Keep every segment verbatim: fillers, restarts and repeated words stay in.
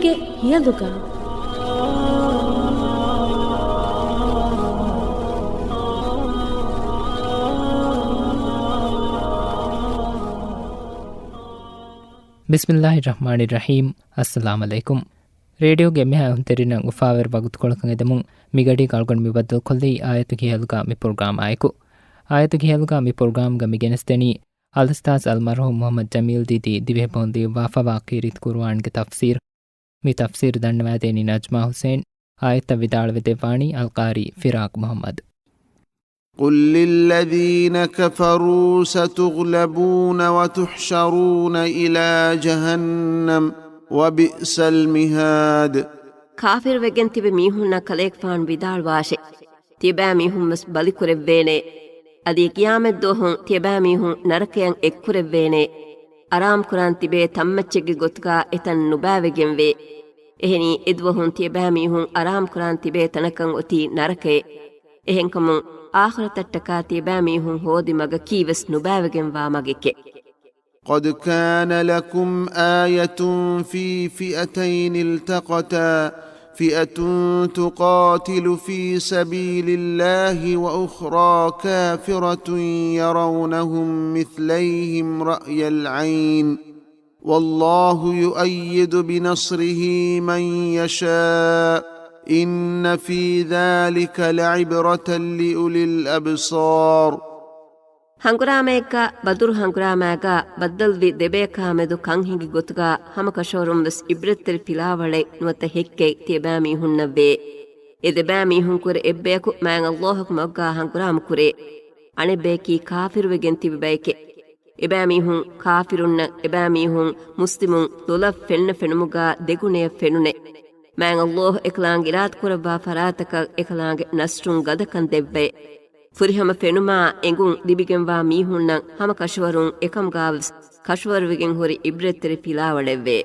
ގެ ހިޔަލުގަ. ބިސްމިއްލާހި ރަޙްމާނި ރަޙީމް. އައްސަލާމް ޢަލައިކުމް. ރޭޑިއޯގެ އެންމެހާ އަހުންތެރިންނަށް އުފާވެރި ވަގުތުކޮޅަކަށް އެދެމުން މިގަޑީގަ އަޅުގަނޑު މި ބައްދަލުކޮށްލީ އާޔަތުގެ ހިޔަލުގަ މި ޕްރޮގްރާމާއެކު. އާޔަތުގެ ހިޔަލުގަ މި ޕްރޮގްރާމްގަ މި ގެނެސްދެނީ އަލްއުސްތާޛް އަލްމަރްޙޫމް މުޙައްމަދު ޖަމީލް ދީދީ ދިވެހިބަހުން ލިޔުއްވާފަވާ ކީރިތި ޤުރުއާންގެ ތަފްސީރު. މި ތަފްސީރު ދަންނަވާދޭނީ ނަޖްމާ ޙުސެން. އާޔަތްތައް ވިދާޅުވެދެއްވާނީ އަލްޤާރީ ފިރާޤް މުޙައްމަދު. قل للذين كفروا ستغلبون وتحشرون إلى جهنم وبئس المهاد. ކާފިރުވެގެން ތިބި މީހުންނަށް ކަލޭގެފާނު ވިދާޅުވާށެ، ތިޔަބައިމީހުން ވެސް ބަލިކުރެއްވޭނެ. އަދި ޤިޔާމަތްދުވަހު ތިޔަބައިމީހުން ނަރަކަޔަށް އެއްކުރެއްވޭނެ. އަރާމްކުރާން ތިބޭ ތަންމައްޗެއްގެ ގޮތުގަ އެތަން ނުބައިވެގެންވޭ. އެހެނީ، އެދުވަހުން ތިޔަބައިމީހުން އަރާމްކުރާން ތިބޭ ތަނަކަށް އޮތީ ނަރަކައެއް. އެހެންކަމުން، އާޚިރަތަށްޓަކާ ތިޔަބައިމީހުން ހޯދި މަގަކީ ވެސް ނުބައިވެގެންވާ މަގެކޭ. قد كان لكم آية في فئتين التقتا فئة تقاتل في سبيل الله وأخرى كافرة يرونهم مثليهم رأي العين والله يؤيد بنصره من يشاء إن في ذلك لعبرة لأولي الأبصار. ހަނގުރާމައެއްގަ، ބަދުރު ހަނގުރާމައިގަ ބައްދަލުވި ދެބަޔަކާމެދު ކަން ހިނގި ގޮތުގަ ހަމަ ކަށަވަރުން ވެސް އިބްރަތްތެރި ފިލާވަޅެއް ނުވަތަ ހެއްކެއް ތިޔަބައިމީހުންނަށްވޭ. އެ ދެބައިމީހުންކުރެ އެއްބަޔަކު މާތް ﷲ އަކު މަގުގަ ހަނގުރާމަ ކުރޭ. އަނެއްބަޔަކީ ކާފިރުވެގެން ތިބި ބައެކޭ. އެބައިމީހުން ކާފިރުންނަށް އެބައިމީހުން މުސްލިމުން ލޮލަށް ފެންނަ ފެނުމުގަ ދެގުނަޔަށް ފެނުނެ. މާތް ﷲ އެކަލާނގެ އިރާދަކުރައްވާ ފަރާތަކަށް އެކަލާނގެ ނަޞްރުން ގަދަކަން ދެއްވައެ. ފުރިހަމަ ފެނުމާ އެނގުން ލިބިގެންވާ މީހުންނަށް ހަމަ ކަށަވަރުން އެކަމުގަވެސް ކަށަވަރުވެގެން ހުރި އިބްރަތްތެރި ފިލާވަޅެއްވޭ.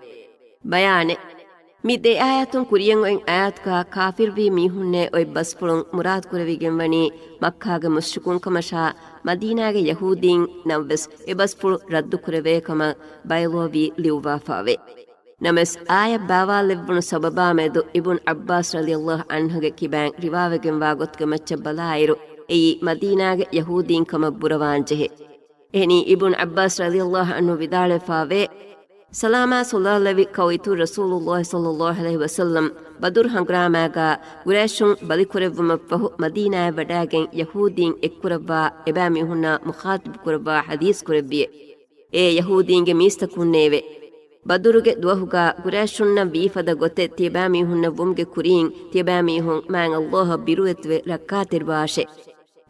ބަޔާނެއް. މި ދެ އާޔަތުން ކުރިޔަށް އޮތް އާޔަތުގަ ކާފިރުވި މީހުންނޭ އޮތް ބަސްފުޅުން މުރާދުކުރެވިގެންވަނީ މައްކާގެ މުޝްރިކުން ކަމަށާ މަދީނާގެ ޔަހޫދީން ނަށްވެސް އެ ބަސްފުޅު ރައްދުކުރެވޭ ކަމަށް ބައިޅުވެވި ލިޔުއްވާފައެވެ. ނަމަވެސް އާޔަތް ބާވާލެއްވުނު ސަބަބާމެދު އިބުން ޢައްބާސް ރަޟިޔަﷲ ޢަންހުގެ ކިބައިން ރިވާވެގެންވާ ގޮތުގެ މައްޗަށް ބަލާއިރު، އެއީ މަދީނާގެ ޔަހޫދީން ކަމަށް ބުރަވާންޖެހޭ. އެހެނީ އިބުން ޢައްބާސް ރަޟިޔަﷲ ޢަންހު ވިދާޅުވެފައިވޭ، ސަލާމާ ޞައްލައްލާހު ޢަލައިހި ވަސައްލަމް ވަ އިތުރު ރަސޫލުﷲ ޞައްލައްލާހު ޢަލައިހި ވަސައްލަމް ބަދުރު ހަނގުރާމައިގާ ގުރައިޝުން ބަލިކުރެއްވުމަށްފަހު މަދީނާއަށް ވަޑައިގެން ޔަހޫދީން އެއްކުރައްވާ އެބައިމީހުންނާ މުޚާޠަބު ކުރައްވާ ޙަދީޘް ކުރެއްވިއޭ. އޭ ޔަހޫދީންގެ މީސްތަކުންނޭވެ! ބަދުރުގެ ދުވަހުގާ ގުރައިޝުންނަށް ވީފަދަ ގޮތެއް ތިޔަބައިމީހުންނަށް ވުމުގެ ކުރިން ތިޔަބައިމީހުން މާތް ﷲ އަށް ބިރުވެތިވެ ރައްކާތެރިވާށޭ.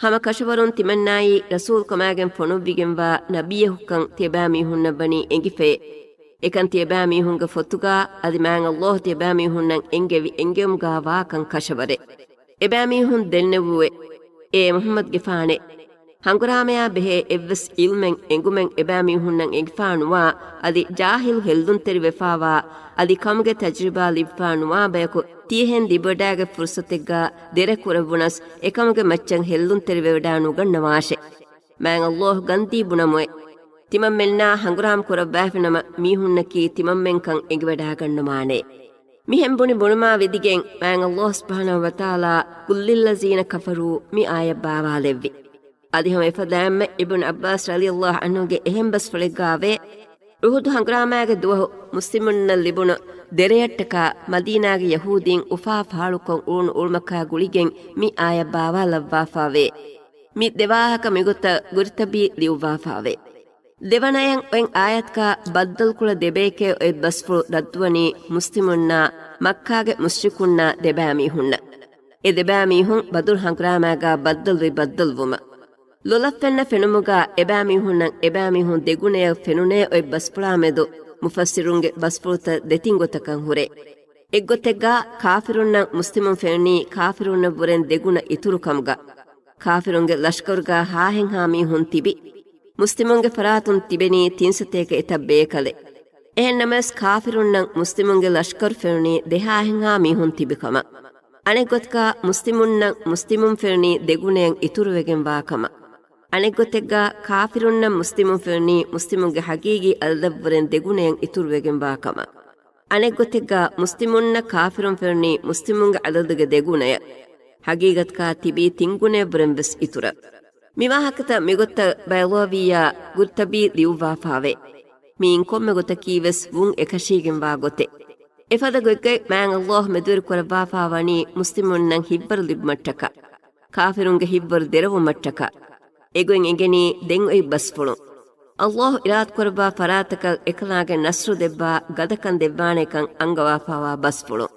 ހަމަ ކަށަވަރުން ތިމަންނާއީ ރަސޫލުކަމާގެން ފޮނުއްވިގެންވާ ނަބިއްޔަކުކަން ތިޔަބައިމީހުންނަށް ވަނީ އެނގިފައޭ. އެކަން ތިޔަބައިމީހުންގެ ފޮތުގާ އަދި މާތް ﷲ ތިޔަބައިމީހުންނަށް އެންގެވި އެންގެވުމުގާ ވާކަން ކަށަވަރޭ. އެބައިމީހުން ދެންނެވުއޭ، އޭ މުޙައްމަދުގެފާނޭ! ހަނގުރާމަޔާ ބެހޭ އެއްވެސް ޢިލްމެއް އެނގުމެއް އެބައިމީހުންނަށް އެނގިފާ ނުވާ، އަދި ޖާހިލު ހެއްލުންތެރިވެފާވާ، އަދި ކަމުގެ ތަޖްރިބާ ލިބިފާ ނުވާ ބަޔަކު ތިޔަހެން ލިބިވަޑައިގަތް ފުރުޞަތެއްގާ ދެރަ ކުރެއްވުނަސް، އެކަމުގެ މައްޗަށް ހެއްލުންތެރިވެވަޑައި ނުގަންނަވާށޭ. މާތް ﷲ ގަންދީ ބުނަމުއޭ، ތިމަންމެންނާ ހަނގުރާމަ ކުރައްވާފިނަމަ، މީހުންނަކީ ތިމަންމެންކަން އެނގިވަޑައިގަންނަވާނޭ. މިހެން ބުނި ބުނުމާ ވިދިގެން މާތް ﷲ ސުބްޙާނަހޫ ވަތަޢާލާ قل للذين كفروا މި އާޔަތް ބާވާލެއްވި. އަދި ހަމަ އެފަދައިންމެ އިބްނު ޢައްބާސް ރަޟިޔަﷲ ޢަންހުގެ އެހެން ބަސްފުޅެއްގާވޭ، އުޙުދު ހަނގުރާމައިގެ ދުވަހު މުސްލިމުންނަށް ލިބުނު ދެރަޔަށްޓަކާ މަދީނާގެ ޔަހޫދީން އުފާ ފާޅުކޮށް އުޅުނު އުޅުމަކާ ގުޅިގެން މި އާޔަތް ބާވާލައްވާފައެވެ. މި ދެ ވާހަކަ މިގޮތަށް ގުރްޠަބީ ލިޔުއްވާފައެވެ. ދެވަނަޔަށް އޮތް އާޔަތަކާ ބައްދަލުކުޅަ ދެބަޔެކޭ އޮތް ބަސްފުޅު ރައްދުވަނީ މުސްލިމުންނާ މައްކާގެ މުޝްރިކުންނާ ދެބައިމީހުންނަށް. އެ ދެބައިމީހުން ބަދުރު ހަނގުރާމައިގާ ބައްދަލުވި ބައްދަލުވުމަށް. ލޮލަށް ފެންނަ ފެނުމުގާ އެބައިމީހުންނަށް އެބައިމީހުން ދެގުނަޔަށް ފެނުނޭ އޮތް ބަސްފުޅާމެދު މުފައްސިރުންގެ ބަސްފުޅުތައް ދެތިން ގޮތަކަށް ހުރޭ. އެއްގޮތެއްގާ ކާފިރުންނަށް މުސްލިމުން ފެނުނީ ކާފިރުންނަށްވުރެން ދެގުނަ އިތުރުކަމުގަ. ކާފިރުންގެ ލަޝްކަރުގާ ހާހެއްހާ މީހުން ތިބި. މުސްލިމުންގެ ފަރާތުން ތިބެނީ ތިން ސަތޭކަ އެތައް ބޭކަލެއް. އެހެންނަމަވެސް ކާފިރުންނަށް މުސްލިމުންގެ ލަޝްކަރު ފެނުނީ ދެހާހެއްހާ މީހުން ތިބިކަމަށް. އަނެއްގޮތަކަށް މުސްލިމުންނަށް މުސްލިމުން ފެނުނީ ދެގުނަޔަށް އިތުރުވެގެންވާ ކަމަށް. އަނެއްގޮތެއްގާ ކާފިރުންނަށް މުސްލިމުން ފެނުނީ މުސްލިމުންގެ ޙަޤީޤީ އަދަދަށްވުރެން ދެގުނަޔަށް އިތުރުވެގެންވާ ކަމަށް. އަނެއްގޮތެއްގަ މުސްލިމުންނަށް ކާފިރުން ފެނުނީ މުސްލިމުންގެ އަދަދުގެ ދެގުނަޔަށް. ހަގީގަތަކާ ތިބީ ތިންގުނަޔަށްވުރެން ވެސް އިތުރަށް. މިވާހަކަތައް މިގޮތަށް ބައިޟާވީއާ ގުރްޠަބީ ލިޔުއްވާފާވޭ. މިއިން ކޮންމެ ގޮތަކީ ވެސް ވުން އެކަށީގެންވާ ގޮތެއް. އެފަދަ ގޮތްގައި މާތް ﷲ މެދުވެރި ކުރައްވާފާވަނީ މުސްލިމުންނަށް ހިތްވަރު ލިބުމަށްޓަކާ، ކާފިރުންގެ ހިތްވަރު ދެރަވުމަށްޓަކާ. އެގޮތް އެނގެނީ ދެން އޮތް ބަސްފުޅުން. ﷲ އިރާދަކުރައްވާ ފަރާތަކަށް އެކަލާނގެ ނަޞްރު ދެއްވާ ގަދަކަން ދެއްވާނެކަން އަންގަވާފާވާ ބަސްފުޅުން.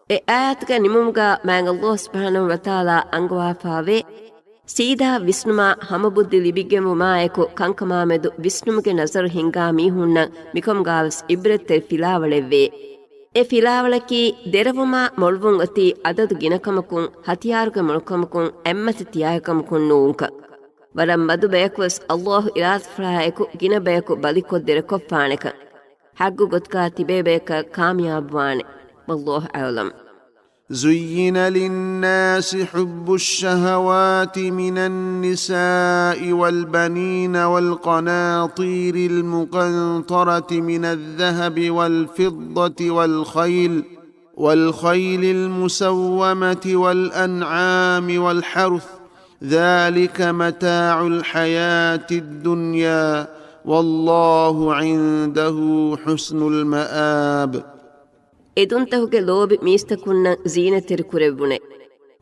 އެ އާޔަތުގެ ނިމުމުގަ މާތް ﷲ ސުބްޙާނަހޫ ވަތަޢާލާ އަންގަވާފާވޭ، ސީދާ ވިސްނުމާ ހަމަބުއްދި ލިބިގެންވުމާއެކު ކަންކަމާމެދު ވިސްނުމުގެ ނަޒަރު ހިންގާ މީހުންނަށް މިކަމުގާވެސް އިބްރަތްތެރި ފިލާވަޅެއްވޭ. އެ ފިލާވަޅަކީ ދެރަވުމާ މޮޅުވުން އޮތީ އަދަދު ގިނަކަމަކުން، ހަތިޔާރުގެ މޮޅުކަމަކުން، އެއްމަތި ތިޔާގެ ކަމަކުން ނޫންކަން. ވަރަށް މަދު ބަޔަކުވެސް ﷲ އިރާދަފުޅާއެކު ގިނަ ބަޔަކު ބަލިކޮށް ދެރަކޮށްފާނެކަން. ޙައްގު ގޮތުގަ ތިބޭ ބަޔަކަށް ކާމިޔާބުވާނެ. والله أعلم. زين للناس حب الشهوات من النساء والبنين والقناطير المقنطرة من الذهب والفضة والخيل، والخيل المسومة والأنعام والحرث، ذلك متاع الحياة الدنيا، والله عنده حسن المآب. އެދުންތަކުގެ ލޯބި މީސްތަކުންނަށް ޒީނަތްތެރި ކުރެއްވުނެ.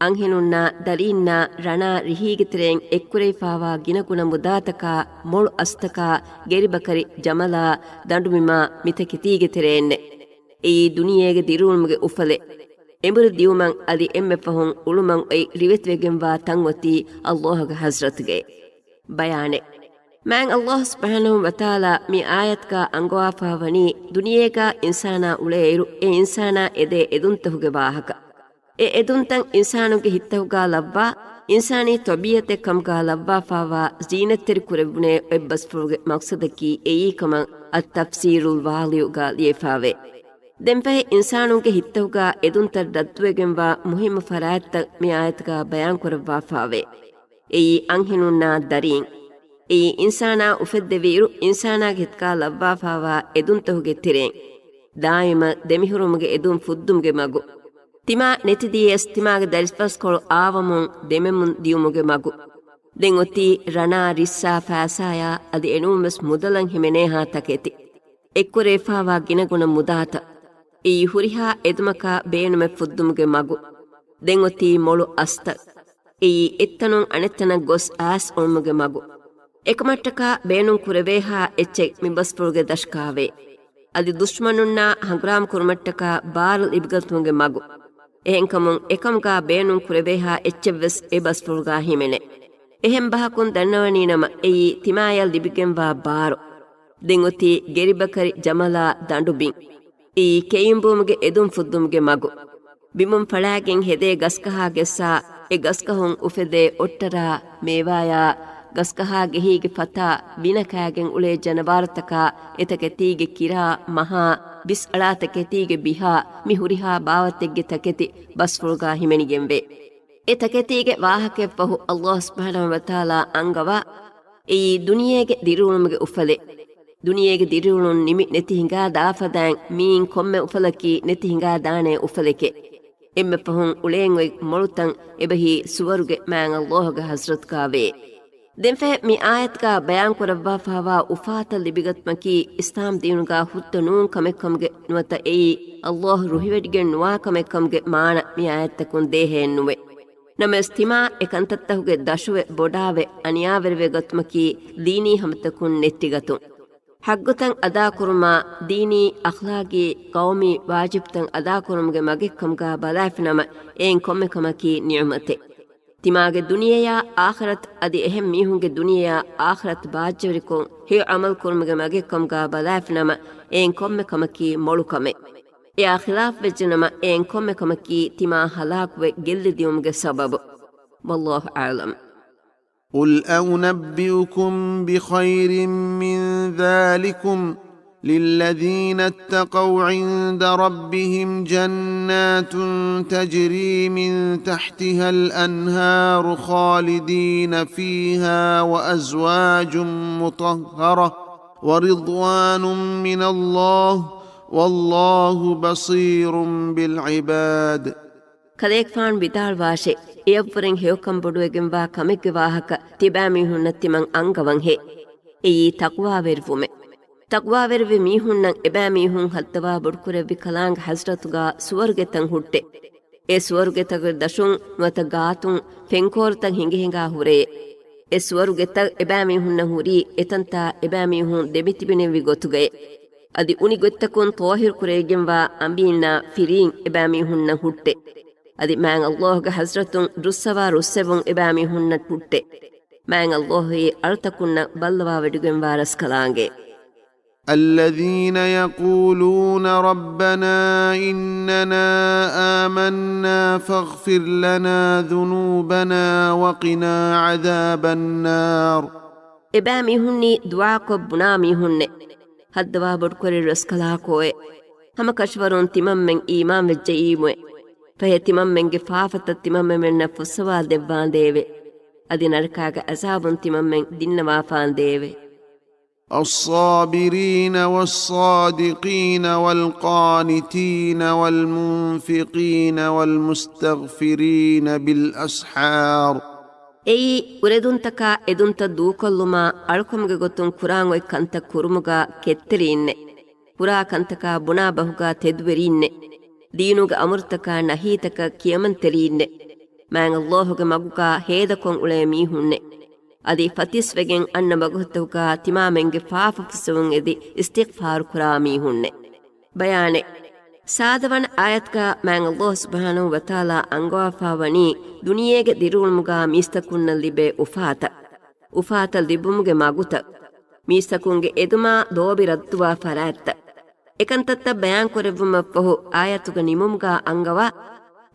އަންހެނުންނާ ދަރީންނާ ރަނާ ރިހީގެ ތެރެއިން އެއްކުރެވިފާވާ ގިނަގުނަ މުދާތަކާ، މޮޅު އަސްތަކާ، ގެރިބަކަރި ޖަމަލާ، ދަނޑުބިމާ މިތަކެތީގެ ތެރެއިންނެ. އެއީ ދުނިޔޭގެ ދިރިއުޅުމުގެ އުފަލެއް. އެނބުރި ދިއުމަށް އަދި އެންމެ ފަހުން އުޅުމަށް އޮތް ރިވެތިވެގެންވާ ތަން އޮތީ ﷲ ގެ ޙަޟްރަތުގައި. ބަޔާނެއް. މާތް ﷲ ސުބްޙާނަހޫ ވަތަޢާލާ މި އާޔަތުގަ އަންގަވާފާވަނީ، ދުނިޔޭގަ އިންސާނާ އުޅޭއިރު، އެ އިންސާނާ އެދޭ އެދުންތަކުގެ ވާހަކަ. އެ އެދުންތައް އިންސާނުންގެ ހިތްތަކުގަ ލައްވާ، އިންސާނީ ޠަބީޢަތެއް ކަމުގަ ލައްވާފާވާ ޒީނަތްތެރި ކުރެއްވުނޭ އޮތް ބަސްފުޅުގެ މަޤްޞަދަކީ އެއީ ކަމަށް އައްތަފްސީރުލް ވާޟިޙުގަ ލިޔެފާވޭ. ދެންފަހެ އިންސާނުންގެ ހިތްތަކުގަ އެދުންތައް ރައްދުވެގެންވާ މުހިއްމު ފަރާތްތައް މި އާޔަތުގަ ބަޔާންކުރައްވާފާވޭ. އެއީ އަންހެނުންނާ ދަރީން. އެއީ އިންސާނާ އުފެއްދެވިއިރު އިންސާނާގެ ހިތުގަ ލައްވާފާވާ އެދުންތަކުގެ ތެރެއިން. ދާއިމަށް ދެމިހުރުމުގެ އެދުން ފުއްދުމުގެ މަގު. ތިމާ ނެތިދިޔަސް ތިމާގެ ދަރިފަސްކޮޅު އާވަމުން ދެމެމުން ދިޔުމުގެ މަގު. ދެން އޮތީ ރަނާ ރިއްސާ ފައިސާޔާ އަދި އެނޫންވެސް މުދަލަށް ހިމެނޭހާ ތަކެތި. އެއްކުރެވިފާވާ ގިނަގުނަ މުދާތައް. އެއީ ހުރިހާ އެދުމަކާ ބޭނުމެއް ފުއްދުމުގެ މަގު. ދެން އޮތީ މޮޅު އަސްތައް. އެއީ އެއްތަނުން އަނެއްތަނަށް ގޮސް އައިސް އުޅުމުގެ މަގު. އެކަމަށްޓަކާ ބޭނުން ކުރެވޭހާ އެއްޗެއް މި ބަސްފުޅުގެ ދަށަކާވޭ. އަދި ދުޝްމަނުންނާ ހަނގުރާމަ ކުރުމަށްޓަކާ ބާރު ލިބިގަތުމުގެ މަގު. އެހެންކަމުން އެކަމުގާ ބޭނުން ކުރެވޭހާ އެއްޗެއްވެސް އެ ބަސްފުޅުގާ ހިމެނޭ. އެހެން ބަހަކުން ދަންނަވަނީނަމަ އެއީ ތިމާޔަށް ލިބިގެންވާ ބާރު. ދެން އޮތީ ގެރިބަކަރި ޖަމަލާ ދަނޑު ބިން. އެއީ ކެއިންބުއުމުގެ އެދުން ފުއްދުމުގެ މަގު. ބިމުން ފަޅާގެން ހެދޭ ގަސްގަހާ ގެއްސާ، އެ ގަސްގަހުން އުފެދޭ އޮއްޓަރާ، މޭވާޔާ، ގަސްގަހާ ގެހީގެ ފަތާ، ވިނަ ކާގެން އުޅޭ ޖަނަވާރުތަކާ، އެތަކެތީގެ ކިރާ، މަހާ، ބިސްއަޅާ ތަކެތީގެ ބިހާ، މި ހުރިހާ ބާވަތެއްގެ ތަކެތި ބަސްފުޅުގާ ހިމެނިގެންވޭ. އެ ތަކެތީގެ ވާހަކައެއްފަހު ﷲ ސުބްޙާނަހޫ ވަތަޢާލާ އަންގަވާ، އެއީ ދުނިޔޭގެ ދިރިއުޅުމުގެ އުފަލެއް. ދުނިޔޭގެ ދިރިއުޅުން ނިމި ނެތި ހިނގާ ދާފަދައިން މިއިން ކޮންމެ އުފަލަކީ ނެތި ހިނގާ ދާނޭ އުފަލެކޭ. އެންމެ ފަހުން އުޅޭން އޮތް މޮޅުތަން އެބަހީ ސުވަރުގެ މާތް ﷲ ގެ ޙަޟްރަތުގާވޭ. ދެންފަހެ މި އާޔަތުގާ ބަޔާން ކުރައްވާފާވާ އުފާތައް ލިބިގަތުމަކީ އިސްލާމް ދީނުގާ ހުއްދަ ނޫން ކަމެއް ކަމުގެ ނުވަތަ އެއީ ﷲ ރުހިވެޑިގެން ނުވާ ކަމެއް ކަމުގެ މާނަ މި އާޔަތްތަކުން ދޭހައެއް ނުވޭ. ނަމަވެސް ތިމާ އެ ކަންތައްތަކުގެ ދަށުވެ ބޮޑާވެ އަނިޔާވެރިވެ ގަތުމަކީ ދީނީ ހަމަތަކުން ނެއްޓިގަތުން. ޙައްގުތައް އަދާކުރުމާ، ދީނީ، އަޚްލާގީ، ޤައުމީ ވާޖިބުތައް އަދާކުރުމުގެ މަގެއްކަމުގާ ބަލާފިނަމަ، އެއިން ކޮންމެ ކަމަކީ ނިޢުމަތެއް. ތިމާގެ ދުނިޔެޔާ އާޚިރަތު އަދި އެހެން މީހުންގެ ދުނިޔެޔާ އާޚިރަތު ބާއްޖަވެރިކޮށް ހެޔޮ ޢަމަލު ކުރުމުގެ މަގެއްކަމުގާ ބަލާފިނަމަ، އެއިން ކޮންމެ ކަމަކީ މޮޅު ކަމެއް. އެއާ ޚިލާފްވެއްޖެނަމަ، އެއިން ކޮންމެ ކަމަކީ ތިމާ ހަލާކުވެ ގެއްލިދިއުމުގެ ސަބަބު. والله أعلم. قل أنبئكم بخير من ذلكم للذين اتقوا عند ربهم جنات تجري من تحتها الأنهار خالدين فيها وأزواج مطهرة ورضوان من الله والله بصير بالعباد. ކަލޭގެފާނު ވިދާޅުވާށޭ، އެޔަށްވުރެން ހެޔޮކަން ބޮޑުވެގެންވާ ކަމެއްގެ ވާހަކަ ތިބާމީހުންނަށް ތިމަން އަންގަވަންހޭ. އެއީ ތަޤްވާވެރިވުމެއް. ތަޤްވާވެރިވި މީހުންނަށް އެބައިމީހުން ހައްދަވާ ބޮޑުކުރެއްވި ކަލާނގެ ޙަޟްރަތުގާ ސުވަރުގެތައް ހުއްޓޭ. އެ ސުވަރުގެތަކުގެ ދަށުން ނުވަތަ ގާތުން ފެންކޯރުތައް ހިނގި ހިނގާ ހުރޭ. އެ ސުވަރުގެތައް އެބައިމީހުންނަށް ހުރީ އެތަންތާ އެބައިމީހުން ދެމިތިބެނިވި ގޮތުގައޭ. އަދި އުނި ގޮތްތަކުން ޠާހިރު ކުރެވިގެންވާ އަނބީންނާ ފިރީން އެބައިމީހުންނަށް ހުއްޓޭ. އަދި މާތް ﷲ ގެ ޙަޟްރަތުން ރުއްސަވާ ރުއްސެވުން އެބައިމީހުންނަށް ހުއްޓޭ. މާތް ﷲ އީ އަޅުތަކުންނަށް ބައްލަވާވެޑިގެންވާ ރަސްކަލާނގެ. الذين يقولون ربنا إننا آمنا فاغفر لنا ذنوبنا وقنا عذاب النار. އެބައިމީހުންނީ ދުޢާކޮށް ބުނާ މީހުންނޭ. ހައްދަވާ ބޮޑުކުރި ރަސްކަލާކޯއޭ. ހަމަކަށަވަރުން ތިމަންމެން އީމާންވެއްޖައީމުއޭ. ފަހެ ތިމަންމެންގެ ފާފަތައް ތިމަންމެމެންނަށް ފުއްސަވާ ދެއްވާނދޭވެ. އަދި ނަރަކާގެ ޢަޛާބުން ތިމަންމެން ދިންނަވާފާނދޭވެ. الصابرين والصادقين والقانتين والمنفقين والمستغفرين بالأسحار. އެއީ، އުރެދުންތަކާ އެދުންތައް ދޫކޮށްލުމާ، އަޅުކަމުގެ ގޮތުން ކުރާން އޮތް ކަންތައް ކުރުމުގާ ކެތްތެރިންނޭ. ކުރާ ކަންތަކާ ބުނާ ބަހުގާ ތެދުވެރީންނޭ. ދީނުގެ އަމުރުތަކާ ނަހީތަކަށް ކިޔަމަންތެރީންނޭ. މާތް ﷲ ގެ މަގުގާ ހޭދަކޮށް އުޅޭ މީހުންނޭ. އަދި ފަތިސްވެގެން އަންނަ ވަގުތުތަކުގާ ތިމާމެންގެ ފާފަ ފުއްސެވުން އެދި އިސްތިޣްފާރު ކުރާ މީހުންނޭ. ބަޔާނެއް. ސާދަވަނަ އާޔަތުގާ މާތް ﷲ ސުބްޙާނަހޫ ވަތަޢާލާ އަންގަވާފާވަނީ ދުނިޔޭގެ ދިރިއުޅުމުގާ މީސްތަކުންނަށް ލިބޭ އުފާތައް، އުފާތައް ލިބުމުގެ މަގުތައް، މީސްތަކުންގެ އެދުމާ ލޯބި ރައްދުވާ ފަރާތްތައް. އެކަންތައްތައް ބަޔާންކުރެއްވުމަށްފަހު އާޔަތުގެ ނިމުމުގާ އަންގަވާ،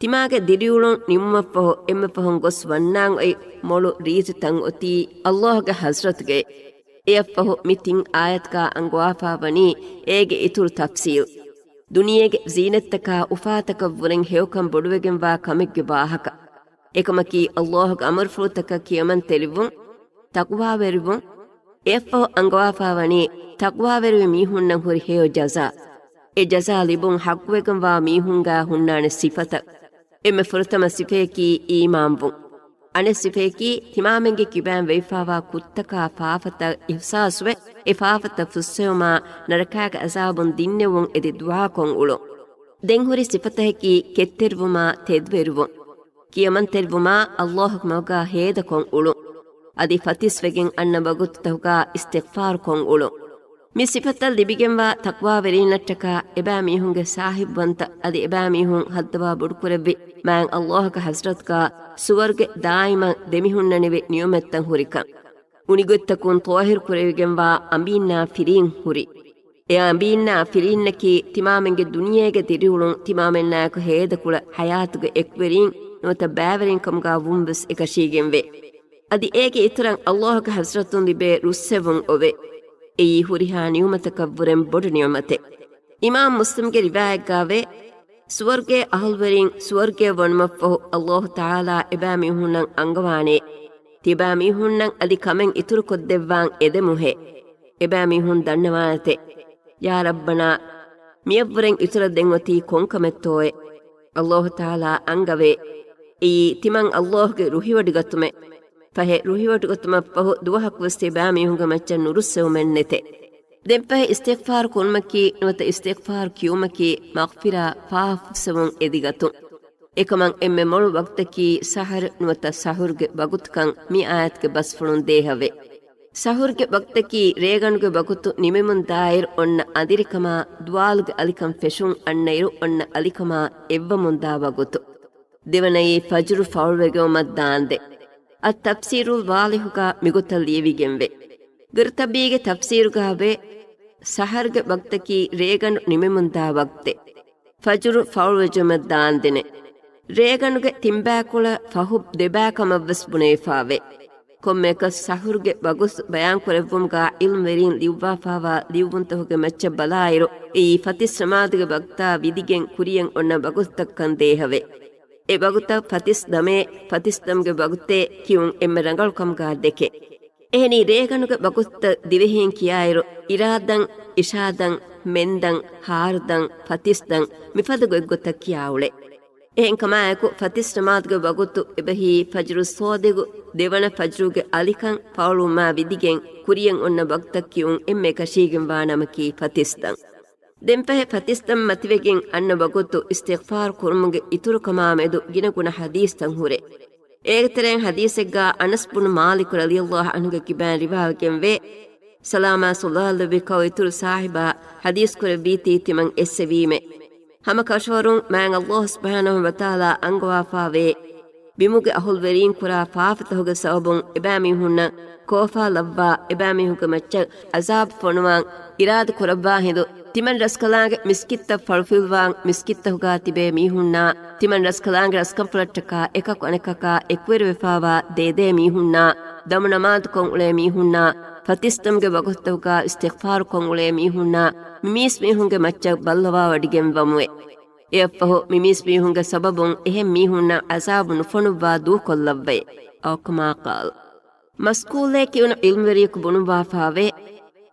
ތިމާގެ ދިރިއުޅުން ނިމުމަށްފަހު އެންމެ ފަހުން ގޮސް ވަންނާން އޮތް މޮޅު ރީތިތައް އޮތީ ﷲ ގެ ޙަޟްރަތުގައި. އެއަށްފަހު މި ތިން އާޔަތުގާ އަންގަވާފާވަނީ އޭގެ އިތުރު ތަފްސީލް. ދުނިޔޭގެ ޒީނަތްތަކާ އުފާތަކަށްވުރެން ހެޔޮކަން ބޮޑުވެގެންވާ ކަމެއްގެ ވާހަކަ. އެކަމަކީ، ﷲ ގެ އަމުރުފުޅުތަކަށް ކިޔަމަންތެރިވުން، ތަޤްވާވެރިވުން. އެއަށްފަހު އަންގަވާފާވަނީ، ތަޤްވާވެރިވި މީހުންނަށް ހުރި ހެޔޮ ޖަޒާ. އެ ޖަޒާ ލިބުން ޙައްޤުވެގެންވާ މީހުންގާ ހުންނާނެ ސިފަތައް. އެންމެ ފުރަތަމަ ސިފަޔަކީ އީމާންވުން. އަނެއް ސިފަޔަކީ، ތިމާމެންގެ ކިބައިން ވެވިފާވާ ކުށްތަކާ ފާފަތައް އިޙްސާސްވެ، އެ ފާފަތައް ފުއްސެވުމާ، ނަރަކާގެ ޢަޛާބުން ދިންނެވުން އެދި ދުޢާކޮށް އުޅުން. ދެން ހުރި ސިފަތަކަކީ ކެތްތެރިވުމާ ތެދުވެރިވުން. ކިޔަމަންތެރިވުމާ، ﷲ ގެ މަގުގާ ހޭދަކޮށް އުޅުން. އަދި ފަތިސްވެގެން އަންނަ ވަގުތުތަކުގާ އިސްތިޣްފާރުކޮށް އުޅުން. މި ސިފަތައް ލިބިގެންވާ ތަޤްވާވެރީންނަށްޓަކާ އެބައިމީހުންގެ ސާހިބުވަންތަ އަދި އެބައިމީހުން ހައްދަވާ ބޮޑުކުރެއްވި މާތް ﷲ ގެ ޙަޟްރަތުގާ ސުވަރުގެ ދާއިމަށް ދެމިހުންނަނިވި ނިޢުމަތްތައް ހުރިކަން. އުނިގޮތްތަކުން ޠާހިރު ކުރެވިގެންވާ އަނބީންނާ ފިރީން ހުރި. އެ އަނބީންނާ ފިރީންނަކީ ތިމާމެންގެ ދުނިޔޭގެ ދިރިއުޅުން ތިމާމެންނާއެކު ހޭދަކުޅަ ޙަޔާތުގެ އެކުވެރީން ނުވަތަ ބައިވެރިންކަމުގާ ވުން ވެސް އެކަށީގެންވޭ. އަދި އޭގެ އިތުރަށް ﷲ ގެ ޙަޟްރަތުން ލިބޭ ރުއްސެވުން އޮވޭ. އެއީ ހުރިހާ ނިޢުމަތަކަށްވުރެން ބޮޑު ނިޢުމަތެއް. އިމާމް މުސްލިމްގެ ރިވާޔަތްގާވޭ، ސުވަރުގޭ އަހުލުވެރިން ސުވަރުގޭ ވަނުމަށްފަހު ﷲ ތަޢާލާ އެބައިމީހުންނަށް އަންގަވާނޭ، ތިބާމީހުންނަށް އަދި ކަމެއް އިތުރުކޮށްދެއްވާން އެދެމުހޭ. އެބައިމީހުން ދަންނަވާނެތެ، ޔާ ރައްބަނާ، މިއަށްވުރެން އިތުރަށް ދެން އޮތީ ކޮންކަމެއްތޯއޭ؟ ﷲ ތަޢާލާ އަންގަވޭ، އެއީ ތިމަން ﷲ ގެ ރުހިވޮޑިގަތުމެއް. ފަހެ ރުހިވޮޑިގަތުމަށްފަހު ދުވަހަކުވެސް ތިބާމީހުންގެ މައްޗަށް ނުރުއްސެވުމެއް ނެތެ. ދެންފަހެ އިސްތިޣްފާރު ކުރުމަކީ ނުވަތަ އިސްތިޣްފާރު ކިޔުމަކީ މަޣްފިރާ ފާފަފުއްސެވުން އެދިގަތުން. އެކަމަށް އެންމެ މޮޅު ވަގުތަކީ ސަހަރު ނުވަތަ ސަހުރުގެ ވަގުތުކަން މި އާޔަތުގެ ބަސްފުޅުން ދޭހަވޭ. ސަހުރުގެ ވަގުތަކީ ރޭގަނޑުގެ ވަގުތު ނިމެމުންދާއިރު އޮންނަ އަނދިރިކަމާ ދުވާލުގެ އަލިކަން ފެށުން އަންނައިރު އޮންނަ އަލިކަމާ އެއްވަމުންދާ ވަގުތު. ދެވަނައީ ފަޖުރު ފައުޅުވެގެންވުމަށް ދާންދެން. އައްތަފްސީރުލް ވާޟިޙުގަ މިގޮތަށް ލިޔެވިގެންވޭ. ގުރުޠަބީގެ ތަފްސީރުގަ ވޭ، ސަހަރުގެ ވަގުތަކީ ރޭގަނޑު ނިމެމުންދާ ވަގުތެއް. ފަޖުރު ފައުޅުވެޖުމަށް ދާންދެނެއް. ރޭގަނޑުގެ ތިންބައިކުޅަ ފަހު ދެބައި ކަމަށްވެސް ބުނެވިފާވޭ. ކޮންމެއަކަސް ސަހުރުގެ ވަގުތު ބަޔާންކުރެއްވުމުގަ ޢިލްމުވެރީން ލިޔުއްވާފާވާ ލިޔުއްވުންތަކުގެ މައްޗަށް ބަލާއިރު، އެއީ ފަތިސް ނަމާދުގެ ވަގުތާ ވިދިގެން ކުރިޔަށް އޮންނަ ވަގުތުތަކަކަން ދޭހަވޭ. އެ ވަގުތަށް ފަތިސް ދަމޭ، ފަތިސް ދަމުގެ ވަގުތޭ ކިޔުން އެންމެ ރަނގަޅު ކަމުގަ ދެކެ. އެހެނީ ރޭގަނޑުގެ ވަގުތުތައް ދިވެހީން ކިޔާއިރު، އިރާދަން، އިޝާދަން، މެންދަން، ހާރުދަން، ފަތިސްދަން މިފަދަ ގޮތްގޮތަށް ކިޔާ އުޅޭ. އެހެންކަމާއެކު، ފަތިސް ނަމާދުގެ ވަގުތު އެބަހީ ފަޖުރު ސޯދިގު، ދެވަނަ ފަޖުރުގެ އަލިކަން ފައުޅުވުމާ ވިދިގެން ކުރިޔަށް އޮންނަ ވަގުތަށް ކިޔުން އެންމެ އެކަށީގެން ވާ ނަމަކީ ފަތިސްދަން. ދެންފަހެ ފަތިސްދަން މަތިވެގެން އަންނަ ވަގުތު އިސްތިޣްފާރު ކުރުމުގެ އިތުރުކަމާ މެދު ގިނަގުނަ ޙަދީޘްތައް ހުރޭ. އޭގެ ތެރެއިން ޙަދީޘެއްގާ އަނަސް ބުނު މާލިކު ރަޟިޔަﷲ ޢަންހުގެ ކިބައިން ރިވާވެގެންވޭ، ސަލާމާ ޞައްލަﷲ ޢަލައިހި ވަސައްލަމަ އިތުރު ސާހިބާ ޙަދީޘް ކުރެއްވީތީ ތިމަން އެއްސެވީމެ. ހަމަ ކަށަވަރުން މާތް ﷲ ސުބްޙާނަހޫ ވަތަޢާލާ އަންގަވާފާވޭ، ބިމުގެ އަހުލުވެރީން ކުރާ ފާފަތަހުގެ ސަބަބުން އެބައިމީހުންނަށް ކޯފާ ލައްވާ، އެބައިމީހުންގެ މައްޗަށް ޢަޒާބު ފޮނުވާން އިރާދަ ކުރައްވާ ހިނދު، ތިމަން ރަސްކަލާނގެ މިސްކިތްތައް ފަޅުފިލްވާން މިސްކިތްތަހުގާ ތިބޭ މީހުންނާ، ތިމަން ރަސްކަލާނގެ ރަސްކަންފުޅަށްޓަކާ އެކަކު އަނެކަކާ އެކުވެރިވެފާވާ ދޭދޭ މީހުންނާ، ދަމު ނަމާދުކޮށް އުޅޭ މީހުންނާ، ފަތިސްދަމުގެ ވަގުތުތަކުގާ އިސްތިޣްފާރުކޮށް އުޅޭ މީހުންނާ، މިމީސްމީހުންގެ މައްޗަށް ބައްލަވާވަޑިގެން ވަމުވެ. އެއަށްފަހު މިމީސްމީހުންގެ ސަބަބުން އެހެން މީހުންނަށް ޢަޒާބު ނުފޮނުއްވާ ދޫކޮށްލައްވައެ. އައު ކަމާ ޤާލް. މަސްކޫލޭ ކިޔުނު ޢިލްމުވެރިޔަކު ބުނުއްވާފާވޭ،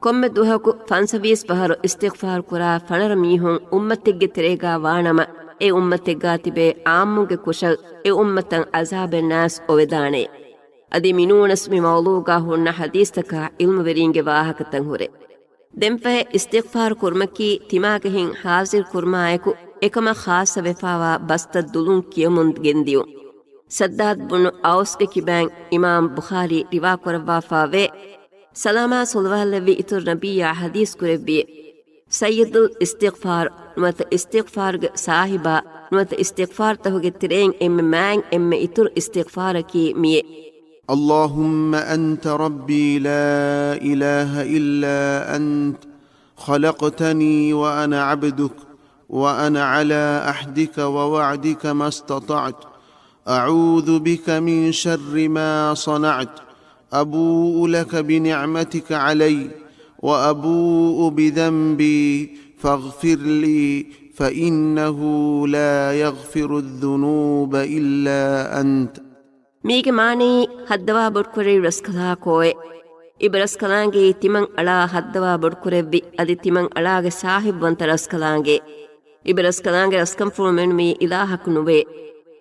ކޮންމެ ދުވަހަކު ފަންސަވީސް ފަހަރު އިސްތިޣްފާރު ކުރާ ފަނަރަ މީހުން އުއްމަތެއްގެ ތެރޭގާ ވާނަމަ، އެ އުއްމަތެއްގާ ތިބޭ ޢާއްމުންގެ ކުށަށް އެ އުއްމަތަށް ޢަޒާބެއް ނާސް އޮވެދާނެ. އަދި މިނޫނަސް މި މައުޟޫޢުގާ ހުންނަ ޙަދީޘްތަކާ ޢިލްމުވެރީންގެ ވާހަކަތައް ހުރޭ. ދެންފަހެ އިސްތިޣްފާރު ކުރުމަކީ ތިމާގެ ހިތް ޙާޟިރު ކުރުމާއެކު އެކަމަށް ޚާއްޞަވެފާވާ ބަސްތައް ދުލުން ކިޔަމުން ގެންދިޔުން. ސައްދާދު ބުނު އައުސްގެ ކިބައިން އިމާމް ބުޚާރީ ރިވާކުރައްވާފާވޭ، ސަލާމާ ޞަލަވާތްލެއްވި އިތުރު ނަބިއްޔާ ޙަދީޘް ކުރެއްވިއޭ، ސައްޔިދުލް އިސްތިޣްފާރު ނުވަތަ އިސްތިޣްފާރުގެ ސާހިބާ ނުވަތަ އިސްތިޣްފާރުތަހުގެ ތެރެއިން އެންމެ މާތް އެންމެ އިތުރު އިސްތިޣްފާރަކީ މިއޭ. اللهم أنت ربي لا إله إلا أنت، خلقتني وأنا عبدك، وأنا على عهدك ووعدك ما استطعت، أعوذ بك من شر ما صنعت، أبوء لك بنعمتك علي، وأبوء بذنبي، فاغفر لي، فإنه لا يغفر الذنوب إلا أنت. މީގެ މާނައީ، ހައްދަވާ ބޮޑުކުރެއްވި ރަސްކަލާކޯއޭ. އިބަރަސްކަލާނގެއީ ތިމަން އަޅާ ހައްދަވާ ބޮޑުކުރެއްވި، އަދި ތިމަން އަޅާގެ ސާހިބުވަންތަ ރަސްކަލާނގެ. އިބަރަސްކަލާނގެ ރަސްކަންފުޅު މެނުމީ އިލާހަކު ނުވޭ.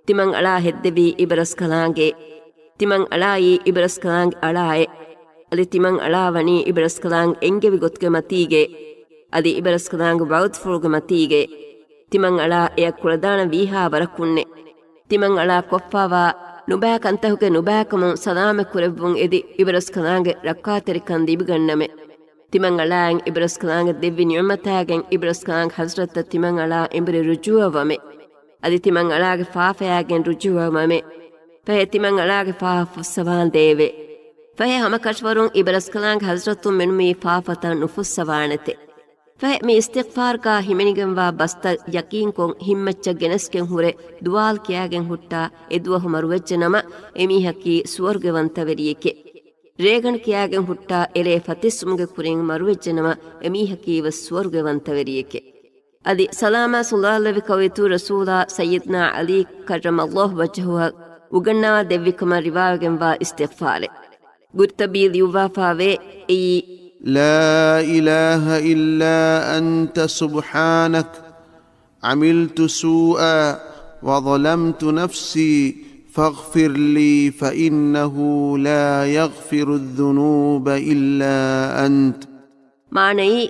ތިމަން އަޅާ ހެއްދެވީ އިބަރަސްކަލާނގެ. ތިމަން އަޅާއީ އިބަރަސްކަލާނގެ އަޅާއޭ. އަދި ތިމަން އަޅާ ވަނީ އިބަރަސްކަލާނގެ އެންގެވި ގޮތުގެ މަތީގެ. އަދި އިބަރަސްކަލާނގެ ވަޢުދުފުޅުގެ މަތީގެ. ތިމަން އަޅާ އެއަށް ކުޅަދާނަ ވީހާ ވަރަކުންނެ. ތިމަން އަޅާ ކޮށްފާވާ ނުބައި ކަންތަހުގެ ނުބައިކަމުން ސަލާމަތް ކުރެއްވުން އެދި، އިބަރަސްކަލާނގެ ރައްކާތެރިކަން ލިބިގަންނަމެ. ތިމަން އަޅާއިން އިބަރަސްކަލާނގެ ދެއްވި ނިޢުމަތާގެން އިބަރަސްކަލާނގެ ޙަޟްރަތަށް ތިމަން އަޅާ އެނބުރި ރުޖޫޢަވަމެ. އަދި ތިމަން އަޅާގެ ފާފަޔާގެން ރުޖޫޢަވަމެ. ފަހެ ތިމަން އަޅާގެ ފާފަ ފުއްސަވާނދޭވެ. ފަހެ ހަމަކަށަވަރުން އިބަރަސްކަލާނގެ ޙަޟްރަތުން މެނުމީ ފާފަތައް ނުފުއްސަވާނެތެ. ފަހެ މި އިސްތިޣްފާރުގާ ހިމެނިގެންވާ ބަސްތައް ޔަޤީންކޮށް ހިތްމައްޗަށް ގެނެސްގެން ހުރެ ދުވާލު ކިޔާގެން ހުއްޓާ އެ ދުވަހު މަރުވެއްޖެނަމަ އެމީހަކީ ސުވަރުގެވަންތަވެރިއެކެ. ރޭގަނޑު ކިޔާގެން ހުއްޓާ އެރޭ ފަތިސްވުމުގެ ކުރިން މަރުވެއްޖެނަމަ އެމީހަކީވެސް ސުވަރުގެވަންތަވެރިއެކެ. އަދި ސަލާމާ ޞަލަވާތްލެއްވި ކައުއިތުރު ރަސޫލާ ސައްޔިދުނާ ޢަލީ ކައްރަމަﷲ ވަޖްހަހު އުގަންނަވާ ދެއްވިކަމަށް ރިވާވެގެންވާ އިސްތިޣްފާރެއް. ގުރުތަބީ ލިޔުއްވާފާވޭ އެއީ، لا إله إلا أنت سبحانك عملت سوءا وظلمت نفسي فاغفر لي فإنه لا يغفر الذنوب إلا أنت. މާނައީ،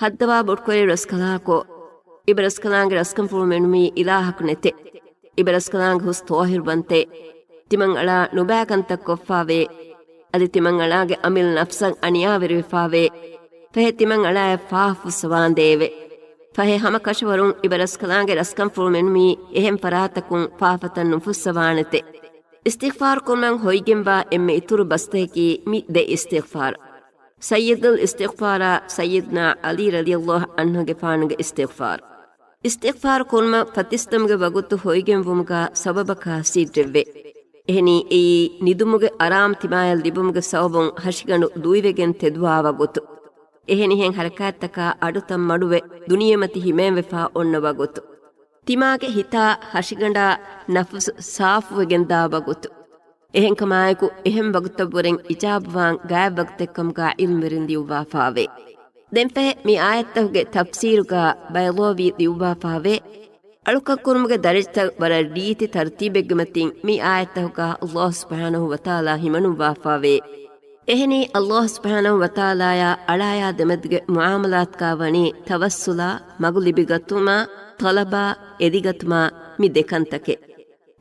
ހައްދަވާ ބޮޑުކުރެއްވި ރަސްކަލާކޯ، އިބަރަސްކަލާނގެ ރަސްކަންފުޅު މެނުމީ އިލާހަކު ނެތެ. އިބަރަސްކަލާނގެ ހުސް ޠާހިރުވަންތައެ. ތިމަން އަޅާ ނުބައި ކަންތައް ކޮށްފާވޭ. އަދި ތިމަން އަޅާގެ އަމިއްލަ ނަފްސަށް އަނިޔާވެރިވެފާވޭ. ފަހެ ތިމަން އަޅާއަށް ފާފަ ފުއްސަވާނދޭވެ. ފަހެ ހަމަ ކަށަވަރުން އިބަރަސްކަލާނގެ ރަސްކަންފުޅު މެނުމީ އެހެން ފަރާތަކުން ފާފަތައް ނުފުއްސަވާނެތެ. އިސްތިޣްފާރު ކުރުމަށް ހޮވިގެންވާ އެންމެ އިތުރު ބަސްތަކަކީ މި ދެ އިސްތިޣްފާރު. ސައްޔިދުލް އިސްތިޣްފާރާ ސައްޔިދުނާ ޢަލީ ރަޟިޔަﷲ ޢަންހުގެފާނުގެ އިސްތިޣްފާރު. އިސްތިޣްފާރު ކުރުމަށް ފަތިސްދަމުގެ ވަގުތު ހޮވިގެންވުމުގާ ސަބަބަކާ ސިއްރެއްވޭ. އެހެނީ އެއީ ނިދުމުގެ އަރާމު ތިމާޔަށް ލިބުމުގެ ސަބަބުން ހަށިގަނޑު ދުއިވެގެން ތެދުވާ ވަގުތު. އެހެނިހެން ހަރަކާތްތަކާ އަޑުތައް މަޑުވެ ދުނިޔެމަތި ހިމޭންވެފާ އޮންނަ ވަގުތު. ތިމާގެ ހިތާ ހަށިގަނޑާ ނަފުސު ސާފުވެގެންދާ ވަގުތު. އެހެންކަމާއެކު، އެހެން ވަގުތަށްވުރެން އިޖާބަވާން ގާތް ވަގުތެއްކަމުގާ ޢިލްމުވެރިން ލިޔުއްވާފާވޭ. ދެންފަހެ މި އާޔަތްތަކުގެ ތަފްސީރުގަ ބަޔަޟާވީ ލިޔުއްވާފައިވޭ، އަޅުކަން ކުރުމުގެ ދަރަޖަތައް ވަރަށް ރީތި ތަރުތީބެއްގެ މަތިން މި އާޔަތްތަކުގަ ﷲ ސުބްޙާނަހޫ ވަތަޢާލާ ހިމަނުއްވާފައިވޭ. އެހެނީ، ﷲ ސުބްޙާނަހޫ ވަތަޢާލާޔާ އަޅާޔާ ދެމެދުގެ މުޢާމަލާތުގަ ވަނީ ތަވައްސުލާ، މަގު ލިބިގަތުމާ، ޠަލަބާ، އެދިގަތުމާ، މި ދެ ކަންތަކެއް.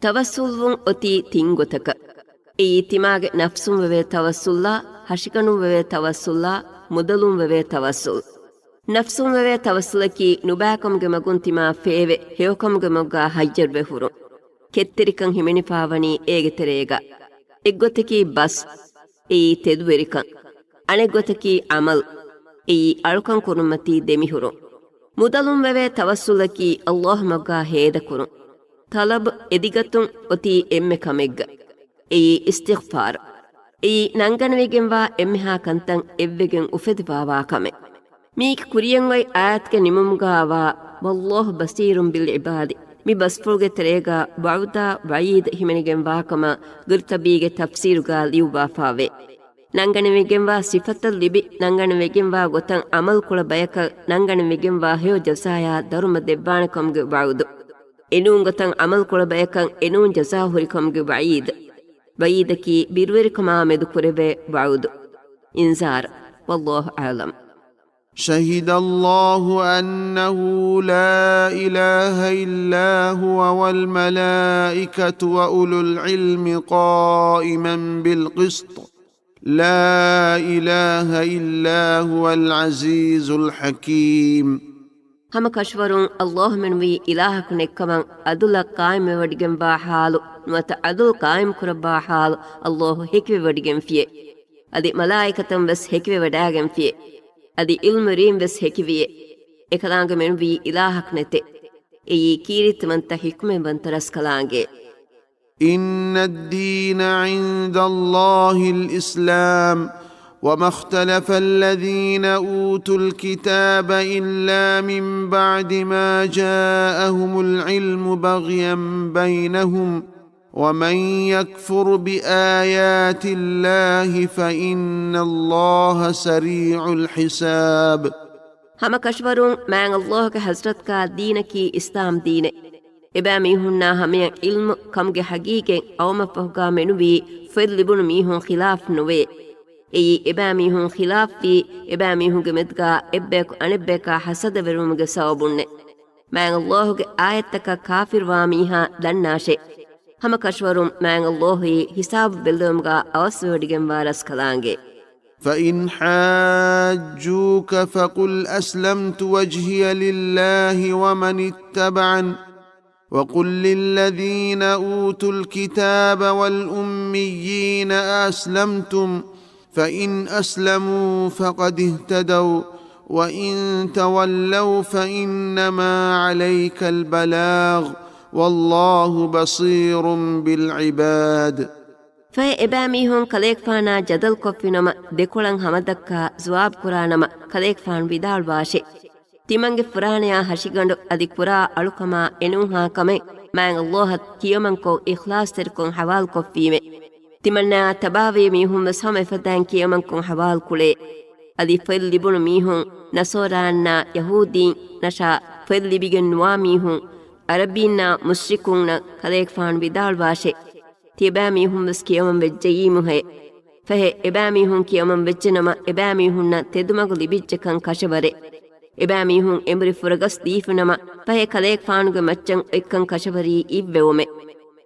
ތަވައްސުލްވުން އޮތީ ތިން ގޮތަކަށް. އެއީ، ތިމާގެ ނަފްސުން ވެވޭ ތަވައްސުލްއާ، ހަށިގަނޑުން ވެވޭ ތަވައްސުލްއާ، މުދަލުން ވެވޭ ތަވައްސުލް. ނަފްސުން ވެވޭ ތަވައްސުލަކީ ނުބައިކަމުގެ މަގުން ތިމާ ފޭވެ ހެޔޮކަމުގެ މަގުގަ ހައްޔަރުވެ ހުރުން. ކެތްތެރިކަން ހިމެނިފައިވަނީ އޭގެ ތެރޭގަ. އެއްގޮތަކީ ބަސް، އެއީ ތެދުވެރިކަން. އަނެއްގޮތަކީ ޢަމަލް، އެއީ އަޅުކަން ކުރުންމަތީ ދެމިހުރުން. މުދަލުން ވެވޭ ތަވައްސުލަކީ ﷲ މަގާ ހޭދަކުރުން. ޠަލަބު، އެދިގަތުން، އޮތީ އެންމެ ކަމެއްގަ. އެއީ އިސްތިޣްފާރު. އެއީ ނަންގަނެވިގެންވާ އެންމެހާ ކަންތައް އެއްވެގެން އުފެދިފައިވާ ކަމެއް. މީގެ ކުރިޔަށް އޮތް އާޔަތުގެ ނިމުމުގަ އައިވާ، "والله بصير بالعباد" މި ބަސްފުޅުގެ ތެރޭގަ ވަޢުދާ ވަޢީދު ހިމެނިގެންވާކަމަށް ގުރްޠަބީގެ ތަފްސީރުގަ ލިޔުއްވާފައިވޭ. ނަންގަނެވިގެންވާ ސިފަތައް ލިބި، ނަންގަނެވިގެންވާ ގޮތަށް ޢަމަލުކުޅަ ބަޔަކަށް ނަންގަނެވިގެންވާ ހެޔޮ ޖަޒާޔާ ދަރުމަ ދެއްވާނެ ކަމުގެ ވަޢުދު. އެނޫން ގޮތަށް ޢަމަލުކުޅަ ބަޔަކަށް އެނޫން ޖަޒާ ހުރި ކަމުގެ ވަޢީދު. ވަޢީދަކީ ބިރުވެރިކަމާ މެދު ކުރެވޭ ވަޢުދު. އިންޒާރު. والله أعلم. شهد الله أنه لا إله إلا هو والملائكة وأولو العلم قائما بالقسط لا إله إلا هو العزيز الحكيم. ހަމަ ކަށަވަރުން ﷲ މެނުވީ އިލާހަކު ނެތްކަމަށް ޢަދުލަށް ޤާއިމްވެވަޑިގެންވާ ޙާލު، ނުވަތަ ޢަދުލު ޤާއިމްކުރައްވާ ޙާލު ﷲ ހެކިވެވަޑިގެންފިޔޭ. އަދި މަލާއިކަތުން ވެސް ހެކިވެވަޑައިގެންފިޔޭ. އަދި ޢިލްމުވެރީން ވެސް ހެކިވިޔޭ. އެކަލާނގެ މެނުވީ އިލާހަކު ނެތޭ. އެއީ ކީރިތިވަންތަ ޙިކްމަތްވަންތަ ރަސްކަލާނގެ. إن الدين عند الله الإسلام وما اختلف الذين أوتوا الكتاب إلا من بعد ما جاءهم العلم بغيا بينهم ومن يكفر بآيات الله فإن الله سريع الحساب. ހަމަ ކަށަވަރުން މާތް ﷲ ގެ ޙަޟްރަތުގަ ދީނަކީ އިސްލާމް ދީނެއް. އެބައިމީހުންނާ ހަމަޔަށް ޢިލްމު ކަމުގެ ޙަޤީޤަތް އައުމަށްފަހުގަ މެނުވީ ފޮތް ލިބުނު މީހުން ޚިލާފް ނުވެޔޭ. އެއީ އެބައިމީހުން ޚިލާފްވީ، އެބައިމީހުންގެ މެދުގަ އެއްބަޔަކު އަނެއްބަޔަކާ ޙަސަދަވެރިވުމުގެ ސަބަބުންނޭ. މާތް ﷲ ގެ އާޔަތްތަކަށް ކާފިރުވާ މީހާ ދަންނާށޭ. ހަމަ ކަށަވަރުން މާތް ﷲ އީ ޙިސާބު ބެއްލެވުމުގަ އަވަސްވެވަޑިގެންވާ ރަސްކަލާނގެ. فإن حاجوك فقل أسلمت وجهي لله ومن اتبعن وقل للذين أوتوا الكتاب والأميين أأسلمتم فإن أسلموا فقد اهتدوا وإن تولوا فإنما عليك البلاغ والله بصير بالعباد. ފަހެ އެބައިމީހުން ކަލޭގެފާނާ ޖަދަލުކޮށްފިނަމަ، ދެކޮޅަށް ހަމަދައްކާ ޒުވާބުކުރާނަމަ، ކަލޭގެފާނު ވިދާޅުވާށޭ. ތިމަންގެ ފުރާނަޔާ ހަށިގަނޑު އަދި ކުރާ އަޅުކަމާ އެނޫހާ ކަމެއް މާތް ﷲ އަށް ކިޔަމަންކޮށް އިޚްލާޞްތެރިކޮށް ޙަވާލުކޮށްފީމޭ. ތިމަންނާ ތަބާވޭ މީހުން ވެސް ހަމަ އެފަދައިން ކިޔަމަންކޮށް ޙަވާލުކުޅޭ. އަދި ފޮތް ލިބުނު މީހުން، ނަޞާރާންނާ ޔަހޫދީންނަށާ ފޮތް ލިބިގެން ނުވާ މީހުން، ޢަރަބީންނާ މުޝްރިކުންނަށް ކަލޭގެފާނު ވިދާޅުވާށޭ. ތިޔަބައިމީހުން ވެސް ކިޔަމަން ވެއްޖެއީމުހޭ. ފަހެ އެބައިމީހުން ކިޔަމަން ވެއްޖެނަމަ، އެބައިމީހުންނަށް ތެދުމަގު ލިބިއްޖެކަން ކަށަވަރޭ. އެބައިމީހުން އެނބުރި ފުރަގަސް ދީފިނަމަ، ފަހެ ކަލޭގެފާނުގެ މައްޗަށް އޮތްކަން ކަށަވަރީ އިއްވެވުމޭ.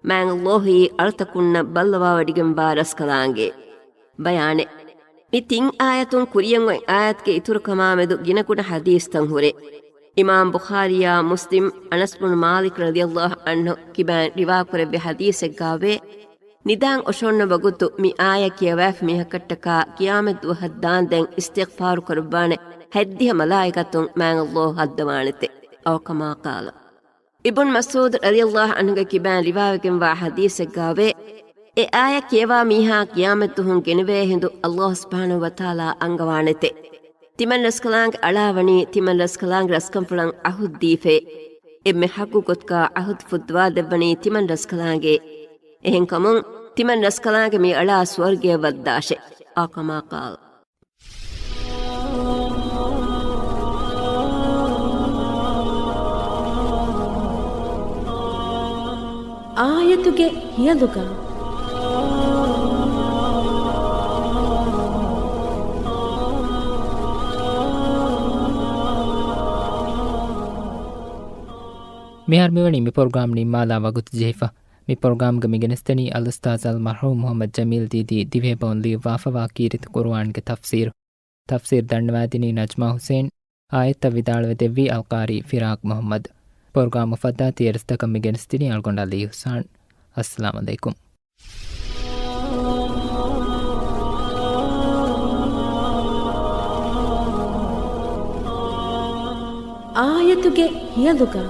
މާތް ﷲ އީ އަޅުތަކުންނަށް ބައްލަވާވަޑިގެންވާ ރަސްކަލާނގެ. ބަޔާނެއް. މި ތިން އާޔަތުން ކުރިޔަށް އޮތް އާޔަތުގެ އިތުރުކަމާމެދު ގިނަގުނަ ޙަދީޘްތައް ހުރޭ. އިމާމް ބުޚާރީއާ މުސްލިމް އަނަސް ބުނު މާލިކް ރަޟިޔަﷲ ޢަންހު ކިބައިން ރިވާކުރެއްވި ޙަދީޘެއްގާވޭ، ނިދާން އޮށޯންނަ ވަގުތު މި އާޔަތް ކިޔަވައިފި މީހަކަށްޓަކާ ޤިޔާމަތް ދުވަހަށް ދާންދެން އިސްތިޣްފާރު ކުރައްވާނެ ހަތްދިހަ މަލާއިކަތުން މާތް ﷲ ހައްދަވާނެތެ. އައު ކަމާ ޤާލަ. އިބުން މަސްޢޫދު ރަޟިޔަﷲ ޢަންހުގެ ކިބައިން ރިވާވެގެންވާ ޙަދީޘެއްގާވޭ، އެ އާޔަތް ކިޔަވާ މީހާ ޤިޔާމަތްދުވަހުން ގެނެވޭ ހިނދު ﷲ ސުބްޙާނަހޫ ވަތަޢާލާ އަންގަވާނެތެ. ތިމަން ރަސްކަލާނގެ އަޅާ ވަނީ ތިމަން ރަސްކަލާނގެ ރަސްކަންފުޅަށް ޢަހުދު ދީފޭ. އެންމެ ޙައްޤު ގޮތުގަ ޢަހުދު ފުއްދުވާ ދެއްވަނީ ތިމަން ރަސްކަލާނގެ. އެހެންކަމުން ތިމަން ރަސްކަލާނގެ މި އަޅާ ސުވަރުގެއަށް ވައްދާށެ. އައު ކަމާ ޤާލަ. އާޔަތުގެ ހިޔަލުގަ. މިހާރު މިވަނީ މި ޕްރޮގްރާމް ނިންމާލާ ވަގުތު ޖެހިފަ. މި ޕްރޮގްރާމްގަ މި ގެނެސްދެނީ އަލްއުސްތާޛް އަލްމަރްޙޫމް މުޙައްމަދު ޖަމީލް ދީދީ ދިވެހިބަހުން ލިޔުއްވާފަވާ ކީރިތި ޤުރުއާންގެ ތަފްސީރު. ތަފްސީރު ދަންނަވާދިނީ ނަޖްމާ ހުސެން. އާޔަތްތައް ވިދާޅުވެދެއްވީ އަލްޤާރީ ފިރާޤް މުޙައްމަދު. ޕްރޮގްރާމް އުފައްދާ ތިޔަރިސްތަކަށް މި ގެނެސްދިނީ އަޅުގަނޑު ޢަލީ ހުސްއާން. އައްސަލާމު ޢަލައިކުމް. އާޔަތުގެ ހިޔަލުގަ.